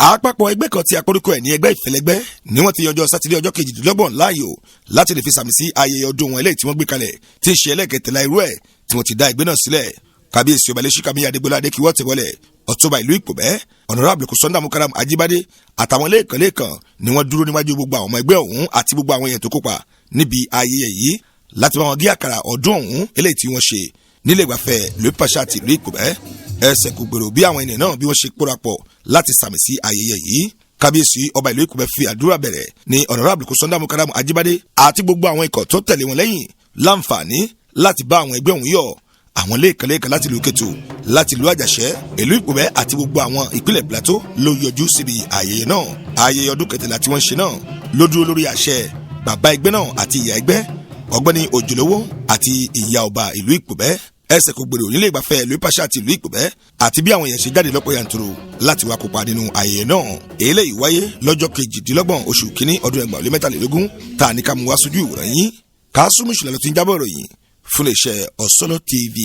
Àpapọ̀ ẹgbẹ́ kan tí akórúkọ ẹ̀ ní Ẹgbẹ́ Ìfẹ́lẹ́gbẹ́ ni wọ́n ti yanjọ́ Sátidé ọjọ́ 28 láàyò láti lè fi sàmì sí ayẹyẹ ọdún wọn eléyìí tí wọ́n gbé kalẹ̀, tí í ṣe ẹlẹ́kẹtẹ̀lá irú ẹ̀ tí wọ́n ti dá ẹgbẹ́ náà sílẹ̀. Kábíyèsí Ọba Lẹ́sùkàmí Adégbọlá Adékíwọ́ Tẹ̀wọ́lẹ̀, Ọ̀túnba ìlú Ìpòbẹ́, Honourable Sunday Mukaram Ajíbádé àtàwọn lẹ́ẹ̀kan lẹ́ẹ̀kan ni wọ́n dúró níwájú gbogbo àwọn ọmọ ẹgbẹ́ ọ̀hún àti gbogbo àwọn èèyàn tó kópa níbi ayẹyẹ yìí láti bá wọn gé àkàrà ọdún ọ̀hún eléyìí tí wọ́n ṣe nílé ìgbafẹ́ ìlú Ìpàṣà àti ìlú Ìpòbẹ́. Ẹsẹ̀ kò gbèrò bí àwọn ènìyàn náà bí wọ́n ṣe kórapọ̀ láti sàmì sí ayẹyẹ yìí. Kábíyèsí ọba ìlú Ìkùbẹ́ fi àdúrà bẹ̀rẹ̀ ní Honourable Sunday Mukaram Ajíbádé àti gbogbo àwọn ikọ̀ tó tẹ̀lé wọn lẹ́yìn láǹfààní láti bá àwọn ẹgbẹ́ ọ̀hún yọ̀. Àwọn lẹ́ẹ̀kan lẹ́ẹ̀kan láti ìlú Kétu, láti ìlú Àjàṣẹ́, ìlú Ìpòbẹ́ àti gbogbo àwọn ìpínlẹ̀ Plateau ló yọjú síbi ayẹyẹ náà. Ayẹyẹ ọdún 13 tí wọ́n ṣe náà ló dúró lórí àṣẹ bàbá ẹgbẹ́ náà àti ìyá ẹgbẹ́, Ọ̀gbẹ́ni Òjòlówó àti ìyá ọba ìlú Ìpòbẹ́. Ẹsẹ̀ kò gbèrò nílé ìgbafẹ́ ìlú Ìpàṣà àti ìlú Ìpòbẹ́ àti bí àwọn èèyàn ṣe jáde lọ́pọ̀ yanturu láti wá kópa nínú ayẹyẹ náà. Eléyìí wáyé lọ́jọ́ 28 oṣù kínní ọdún 2023 tá a ní ká mú wá sójú ìwòran yín. Kásùmù Ìṣúná ló ti ń jábọ̀ ìròyìn fún iléeṣẹ́ Ọ̀sọ́lọ́ TV.